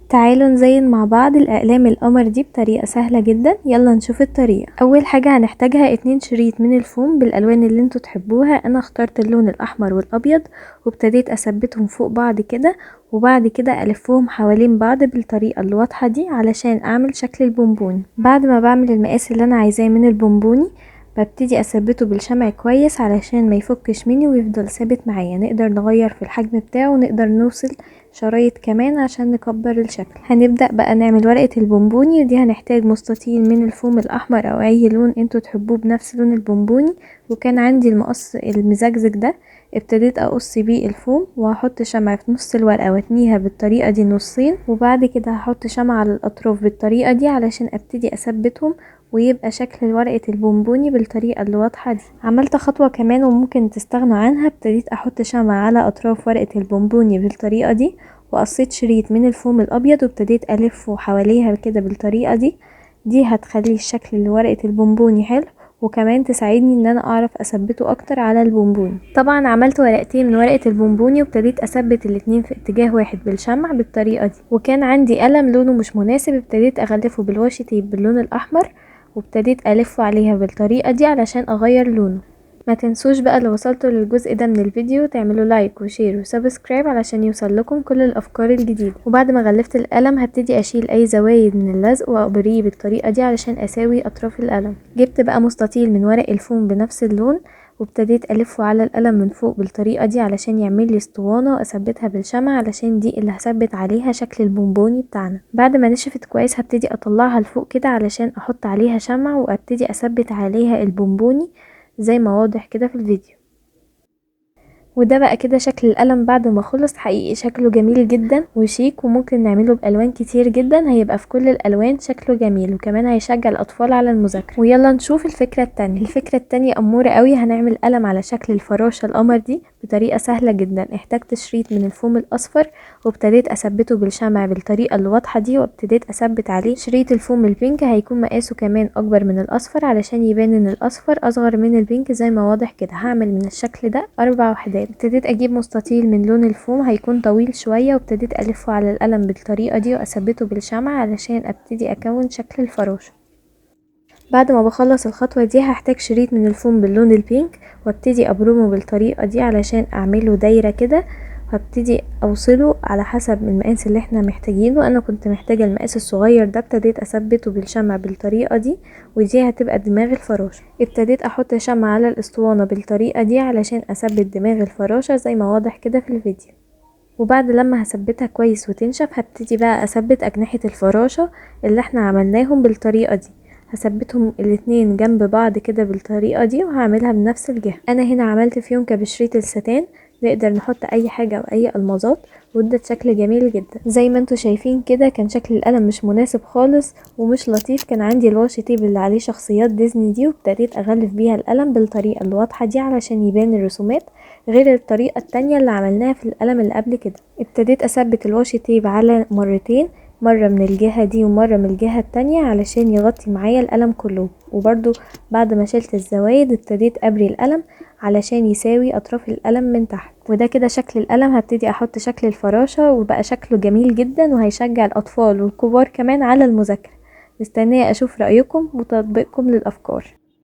تعالوا نزين مع بعض الأقلام القمر دي بطريقة سهلة جدا. يلا نشوف الطريقة. أول حاجة هنحتاجها 2 شريط من الفوم بالألوان اللي انتوا تحبوها. أنا اخترت اللون الأحمر والأبيض وابتديت أثبتهم فوق بعض كده، وبعد كده ألفهم حوالين بعض بالطريقة الواضحة دي علشان أعمل شكل البونبوني. بعد ما بعمل المقاس اللي أنا عايزاه من البونبوني ببتدي اثبته بالشمع كويس علشان ما يفكش مني ويفضل ثابت معايا. نقدر نغير في الحجم بتاعه ونقدر نوصل شرايط كمان عشان نكبر الشكل. هنبدأ بقى نعمل ورقة البونبوني، ودي هنحتاج مستطيل من الفوم الاحمر او اي لون انتوا تحبوه بنفس لون البونبوني. وكان عندي المقص المزجزج ده ابتديت اقص بيه الفوم، وهحط شمع في نص الورقة واتنيها بالطريقة دي نصين، وبعد كده هحط شمع على الاطراف بالطريقة دي علشان ابتدي اثبتهم ويبقى شكل ورقة البونبوني بالطريقة اللي واضحة دي. عملت خطوة كمان وممكن تستغنوا عنها، ابتديت احط شمع على اطراف ورقة البونبوني بالطريقة دي، وقصيت شريط من الفوم الابيض وابتديت الفه حواليها كده بالطريقة دي. دي هتخلي الشكل لورقة البونبوني حلو، وكمان تساعدني ان انا اعرف اثبته اكتر على البونبوني. طبعا عملت ورقتين من ورقة البونبوني وابتديت اثبت الاتنين في اتجاه واحد بالشمع بالطريقة دي. وكان عندي قلم لونه مش مناسب ابتديت اغلفه بال washi tape باللون الاحمر، وابتديت الفه عليها بالطريقة دي علشان اغير لونه. ما تنسوش بقى لو وصلتوا للجزء ده من الفيديو تعملوا like و share و subscribe علشان يوصل لكم كل الافكار الجديدة. وبعد ما غلفت القلم هبتدي اشيل اي زوايد من اللزق وابريه بالطريقة دي علشان اساوي اطراف القلم. جبت بقى مستطيل من ورق الفوم بنفس اللون وابتديت الفه على القلم من فوق بالطريقة دي علشان يعمل لي اسطوانة، واثبتها بالشمع علشان دي اللي هثبت عليها شكل البونبوني بتاعنا. بعد ما نشفت كويس هبتدي اطلعها لفوق كده علشان احط عليها شمع وابتدي اثبت عليها البونبوني زي ما واضح كده في الفيديو. وده بقى كده شكل القلم بعد ما خلص. حقيقي شكله جميل جدا وشيك، وممكن نعمله بألوان كتير جدا، هيبقى في كل الألوان شكله جميل، وكمان هيشجع الأطفال على المذاكرة. ويلا نشوف الفكرة التانية. الفكرة التانية أمورة قوي. هنعمل قلم على شكل الفراشة القمر دي بطريقة سهلة جدا. احتجت شريط من الفوم الأصفر وابتديت أثبته بالشمع بالطريقة الواضحة دي، وابتديت أثبت عليه شريط الفوم ال pink. هيكون مقاسه كمان أكبر من الأصفر علشان يبان إن الأصفر أصغر من ال pink زي ما واضح كده. هعمل من الشكل ده 4 وحدات. ابتديت اجيب مستطيل من لون الفوم هيكون طويل شوية، وابتديت الفه على القلم بالطريقة دي واثبته بالشمع علشان ابتدي اكون شكل الفراشة. بعد ما بخلص الخطوة دي هحتاج شريط من الفوم باللون ال pink وابتدي ابرمه بالطريقة دي علشان اعمله دايرة كده، وابتدي اوصله على حسب المقاس اللي احنا محتاجينه. انا كنت محتاجة المقاس الصغير ده، ابتديت اثبته بالشمع بالطريقة دي، ودي هتبقى دماغ الفراشة. ابتديت احط شمع على الاسطوانة بالطريقة دي علشان اثبت دماغ الفراشة زي ما واضح كده في الفيديو. وبعد لما هثبتها كويس وتنشف هبتدي بقى اثبت اجنحة الفراشة اللي احنا عملناهم بالطريقة دي. هثبتهم الاتنين جنب بعض كده بالطريقة دي، وهعملها بنفس الجهة. انا هنا عملت فيونكة بشريط الستان، نقدر نحط اي حاجة او اي المازات، وادت شكل جميل جدا. زي ما انتوا شايفين كده كان شكل القلم مش مناسب خالص ومش لطيف. كان عندي ال washi tape اللي عليه شخصيات ديزني دي، وابتديت اغلف بيها القلم بالطريقة الواضحة دي علشان يبان الرسومات، غير الطريقة التانية اللي عملناها في القلم اللي قبل كده. ابتديت اثبت ال washi tape على مرتين، مرة من الجهة دي ومرة من الجهة التانية علشان يغطي معايا القلم كله. وبرضو بعد ما شلت الزوايد ابتديت ابري القلم علشان يساوي اطراف القلم من تحت. وده كده شكل القلم. هبتدي احط شكل الفراشة وبقى شكله جميل جدا، وهيشجع الاطفال والكبار كمان على المذاكرة. مستنية اشوف رأيكم وتطبيقكم للافكار.